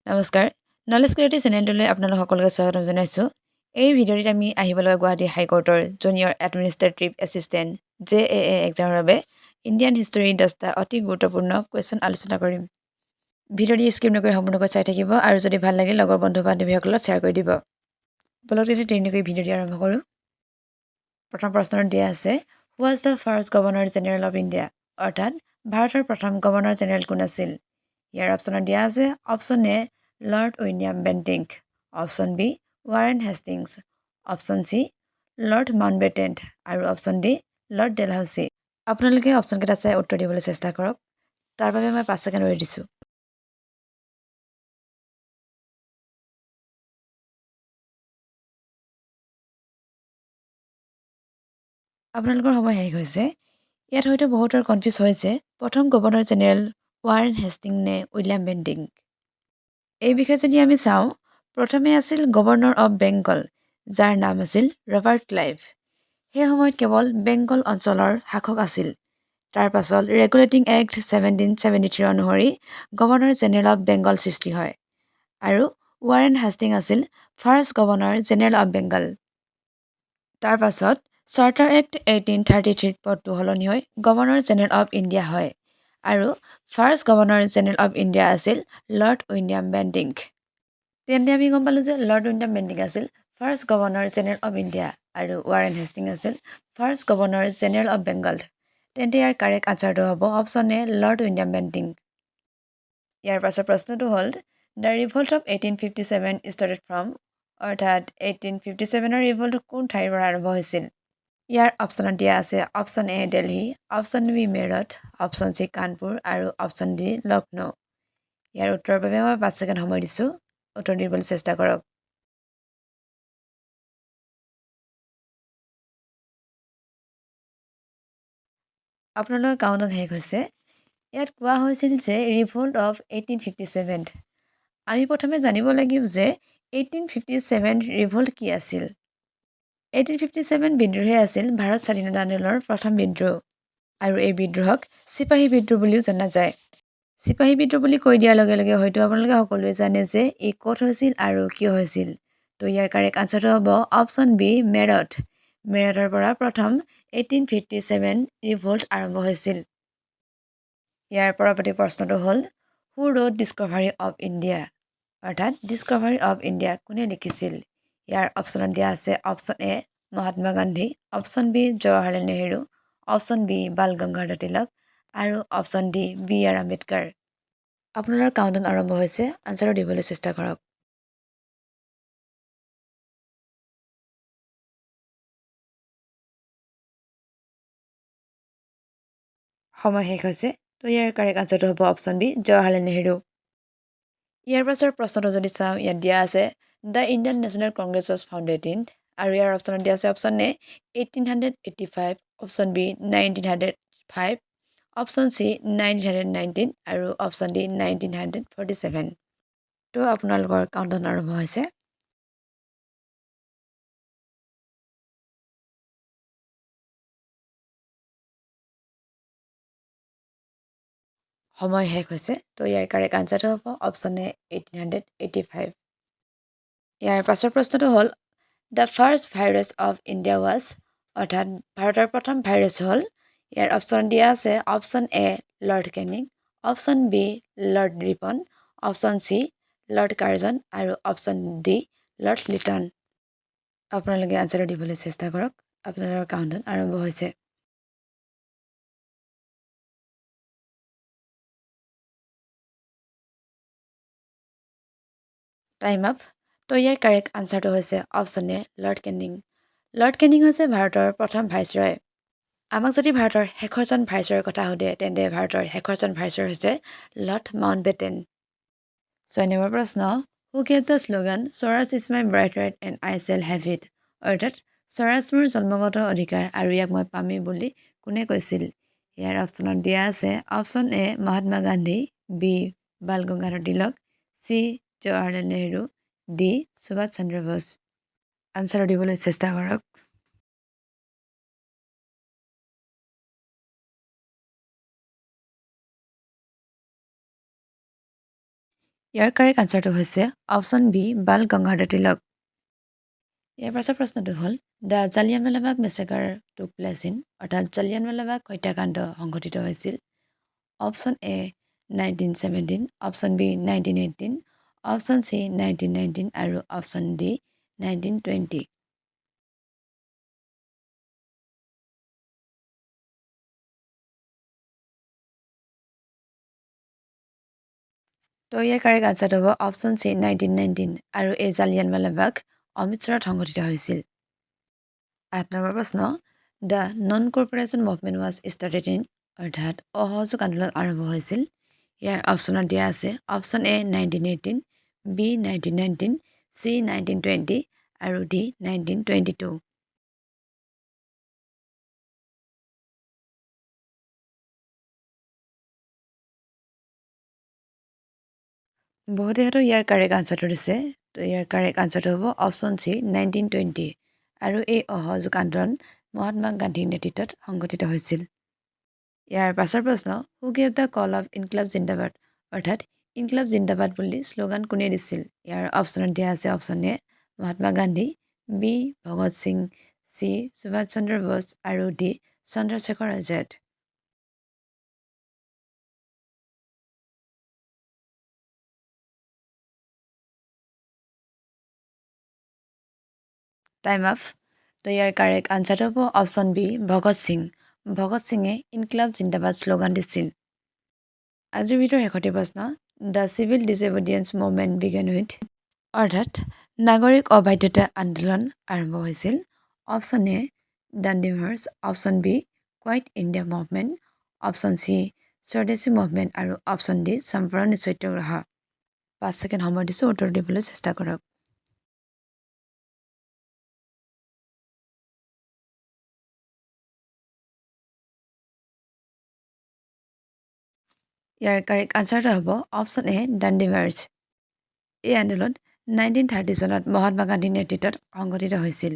নমস্কাৰ, নলেজ ক্লিয়াৰিটি চেনেলটোলৈ আপোনালোক সকলোকে স্বাগতম জনাইছোঁ। এই ভিডিঅ'টিত আমি আহিব লগা Guwahati হাইকোৰ্টৰ junior administrative assistant, JAA এক্সামৰ বাবে ইণ্ডিয়ান হিষ্টৰীৰ 10টা অতি গুৰুত্বপূৰ্ণ কুৱেশ্যন আলোচনা কৰিম। ভিডিঅ'টি স্কিপ নকৰি সম্পূৰ্ণকৈ চাই থাকিব আৰু যদি ভাল লাগে, লগৰ বন্ধু বান্ধৱীসকলক শ্বেয়াৰ কৰি দিব। বলক তেতিয়া, দেৰি নকৰি ভিডিঅ'টি আৰম্ভ কৰোঁ। প্ৰথম প্ৰশ্নটো দিয়া আছে, "Who was the first Governor General of India?" অৰ্থাৎ ভাৰতৰ প্ৰথম গভৰ্ণৰ জেনেৰেল কোন আছিল? ইয়াৰ অপশ্যনত দিয়া আছে option A lord William Bentinck, option B Warren Hastings, option C lord Mountbatten আৰু অপশ্যন ডি লৰ্ড ডেলহাউচি। আপোনালোকে অপশ্যনকেইটা চাই উত্তৰ দিবলৈ চেষ্টা কৰক। তাৰ বাবে মই 5 ছেকেণ্ড ৰৈ দিছোঁ। আপোনালোকৰ সময় শেষ হৈছে। ইয়াত হয়তো বহুতৰ কনফিউজ হৈছে, প্ৰথম গভৰ্ণৰ জেনেৰেল ৱাৰেন হেষ্টিং নে উইলিয়াম বেণ্টিং। এই বিষয়ে যদি আমি চাওঁ, প্ৰথমে আছিল গভৰ্ণৰ অফ বেংগল, যাৰ নাম আছিল ৰবাৰ্ট ক্লাইভ। সেই সময়ত কেৱল বেংগল অঞ্চলৰ শাসক আছিল। তাৰ পাছত ৰেগুলেটিং এক্ট 1773 অনুসৰি গভৰ্ণৰ জেনেৰেল অফ বেংগল সৃষ্টি হয় আৰু ৱাৰেন হাষ্টিং আছিল first governor general of Bengal. তাৰ পাছত চাৰ্টাৰ এক্ট 1833ত পদটো সলনি হৈ গভৰ্ণৰ জেনেৰেল অফ ইণ্ডিয়া হয় আৰু first governor general of India আছিল লৰ্ড উইলিয়াম বেণ্টিং। তেন্তে আমি গম পালোঁ যে লৰ্ড উইলিয়াম বেণ্টিং আছিল first governor general of India আৰু ৱাৰেন হেষ্টিং আছিল first governor general of Bengal. তেন্তে ইয়াৰ কাৰেক্ট আনচাৰটো হ'ব option A lord William Bentinck. ইয়াৰ পাছৰ প্ৰশ্নটো হ'ল, "The revolt of 1857 started from", অৰ্থাৎ 1857ৰ ৰিভল্ট কোন ঠাইৰ পৰা আৰম্ভ হৈছিল? ইয়াৰ অপশ্যনত দিয়া আছে option A Delhi, option B Meerut, option C Kanpur আৰু অপশ্যন ডি লক্ষ্ণৌ। ইয়াৰ উত্তৰৰ বাবে মই 5 ছেকেণ্ড সময় দিছোঁ। উত্তৰ দিবলৈ চেষ্টা কৰক। আপোনালোকৰ কাউণ্টডাউন শেষ হৈছে। ইয়াত কোৱা হৈছিল যে ৰিভল্ট অফ 1857। আমি প্ৰথমে জানিব লাগিব যে 1857 ৰিভল্ট কি আছিল। 1857 বিদ্ৰোহে আছিল ভাৰত স্বাধীনতা আন্দোলনৰ প্ৰথম বিদ্ৰোহ আৰু এই বিদ্ৰোহক চিপাহী বিদ্ৰোহ বুলিও জনা যায়। চিপাহী বিদ্ৰোহ বুলি কৈ দিয়াৰ লগে লগে হয়তো আপোনালোকে সকলোৱে জানে যে ই ক'ত হৈছিল আৰু কিয় হৈছিল। তো ইয়াৰ কাৰেক্ট আনচাৰটো হ'ব অপশ্যন বি মেৰঠ। মেৰঠৰ পৰা প্ৰথম 1857 ৰিভল্ট আৰম্ভ হৈছিল। ইয়াৰ পৰৱৰ্তী প্ৰশ্নটো হ'ল, "Who wrote Discovery of India?" অৰ্থাৎ ডিছকভাৰী অফ ইণ্ডিয়া কোনে লিখিছিল? ইয়াৰ অপশ্যনত দিয়া আছে option A Mahatma Gandhi, option B Jawaharlal Nehru, option B Bal Gangadhar Tilak আৰু option D B R Ambedkar. আপোনালোকৰ কাউণ্টডাউন আৰম্ভ হৈছে। আনচাৰটো দিবলৈ চেষ্টা কৰক। সময় শেষ হৈছে। তো ইয়াৰ কাৰেক্ট আনচাৰটো হ'ব অপশ্যন বি জৱাহৰলাল নেহেৰু। ইয়াৰ পাছৰ প্ৰশ্নটো যদি চাওঁ, ইয়াত দিয়া আছে, "The Indian National Congress was founded in", আৰু ইয়াৰ অপশ্যনত দিয়া আছে option A 1885, option B 1905, option C 1919 আৰু option D 1947। তো আপোনালোকৰ কাউণ্টডাউন আৰম্ভ হৈছে। সময় শেষ হৈছে। তো ইয়াৰ কাৰেক্ট আনচাৰটো হ'ব অপশ্যন এ 1885। ইয়াৰ পাছৰ প্ৰশ্নটো হ'ল, "The first Viceroy of India was", অৰ্থাৎ ভাৰতৰ প্ৰথম ভাইচৰয় হ'ল। ইয়াৰ অপশ্যন দিয়া আছে option A lord Canning, option B lord Ripon, option C lord Curzon আৰু অপশ্যন ডি লৰ্ড লিটন। আপোনালোকে আনচাৰটো দিবলৈ চেষ্টা কৰক। আপোনালোকৰ কাউণ্টডাউন আৰম্ভ হৈছে। Time up. তো ইয়াৰ কাৰেক্ট আনচাৰটো হৈছে option A lord Canning. Lord Canning হৈছে ভাৰতৰ প্ৰথম ভাইচৰয়। আমাক যদি ভাৰতৰ শেষৰজন ভাইচৰয়ৰ কথা সোধে, তেন্তে ভাৰতৰ শেষৰজন ভাইচৰয় হৈছে লৰ্ড মাউণ্টবেটেন। 6 নম্বৰ প্ৰশ্ন, "Who gave the slogan 'Swaraj is my birthright and I shall have it?" অৰ্থাৎ স্বৰাজ মোৰ জন্মগত অধিকাৰ আৰু ইয়াক মই পামেই বুলি কোনে কৈছিল? ইয়াৰ অপশ্যনত দিয়া আছে option A Mahatma Gandhi, B Bal Gangadhar Tilak, C Jawaharlal Nehru, D Subhash Chandra Bose. Answer দিবলৈ চেষ্টা কৰক। ইয়াৰ কাৰেক্ট আনচাৰটো হৈছে অপশ্যন বি, বাল গংগাধৰ তিলক। ইয়াৰ পাছৰ প্ৰশ্নটো হ'ল, The Jallianwala Bagh massacre took place in, অৰ্থাৎ জালিয়ানৱালাবাগ হত্যাকাণ্ড সংঘটিত হৈছিল option A, 1917, option B, 1918, option C, 1919 আৰু অপশ্যন ডি, 1920। তো ইয়াৰ কাৰেক্ট আনচাৰটো হ'ব অপশ্যন চি, 1919 আৰু এই জালিয়ানৱালাবাগ অমৃতসৰত সংঘটিত হৈছিল। 8 নম্বৰ প্ৰশ্ন, The Non Cooperation Movement was started in, অৰ্থাৎ অসহযোগ আন্দোলন আৰম্ভ হৈছিল। ইয়াৰ অপশ্যনত দিয়া আছে option A, 1918, B, 1919, C, 1920 আৰু ডি, 1922। বহুতে হয়তো ইয়াৰ কাৰেক্ট আনচাৰটো দিছে। তো ইয়াৰ কাৰেক্ট আনচাৰটো হ'ব অপশ্যন চি, 1920 আৰু এই অসহযোগ আন্দোলন মহাত্মা গান্ধীৰ নেতৃত্বত সংঘটিত হৈছিল। ইয়াৰ পাছৰ প্ৰশ্ন, Who gave the call of Inquilab Zindabad? অৰ্থাৎ ইনকিলাব জিন্দাবাদ বুলি শ্লোগান কোনে দিছিল? ইয়াৰ অপশ্যনত দিয়া আছে option A, Mahatma Gandhi, B, Bhagat Singh, C, Subhash Chandra Bose আৰু D, Chandrashekhar Azad. Time up. তো ইয়াৰ কাৰেক্ট আনচাৰটো হ'ব অপশ্যন বি, ভগত সিং। ভগত সিঙে ইনকিলাব জিন্দাবাদ শ্লোগান দিছিল। আজিৰ ভিডিঅ'ৰ শেষৰটি প্ৰশ্ন, The Civil Disobedience Movement began with, অৰ্থাৎ নাগৰিক অবাধ্যতা আন্দোলন আৰম্ভ হৈছিল option A, Dandi March, option B, Quit India Movement, option C, Swadeshi Movement আৰু অপশ্যন ডি, চম্পাৰণ সত্যাগ্ৰহ। 5 ছেকেণ্ড সময় দিছোঁ, উত্তৰ দিবলৈ চেষ্টা কৰক। ইয়াৰ কাৰেক্ট আনচাৰটো হ'ব অপশ্যন এ, দাণ্ডি মাৰ্চ। এই আন্দোলন 1930 চনত মহাত্মা গান্ধীৰ নেতৃত্বত সংঘটিত হৈছিল।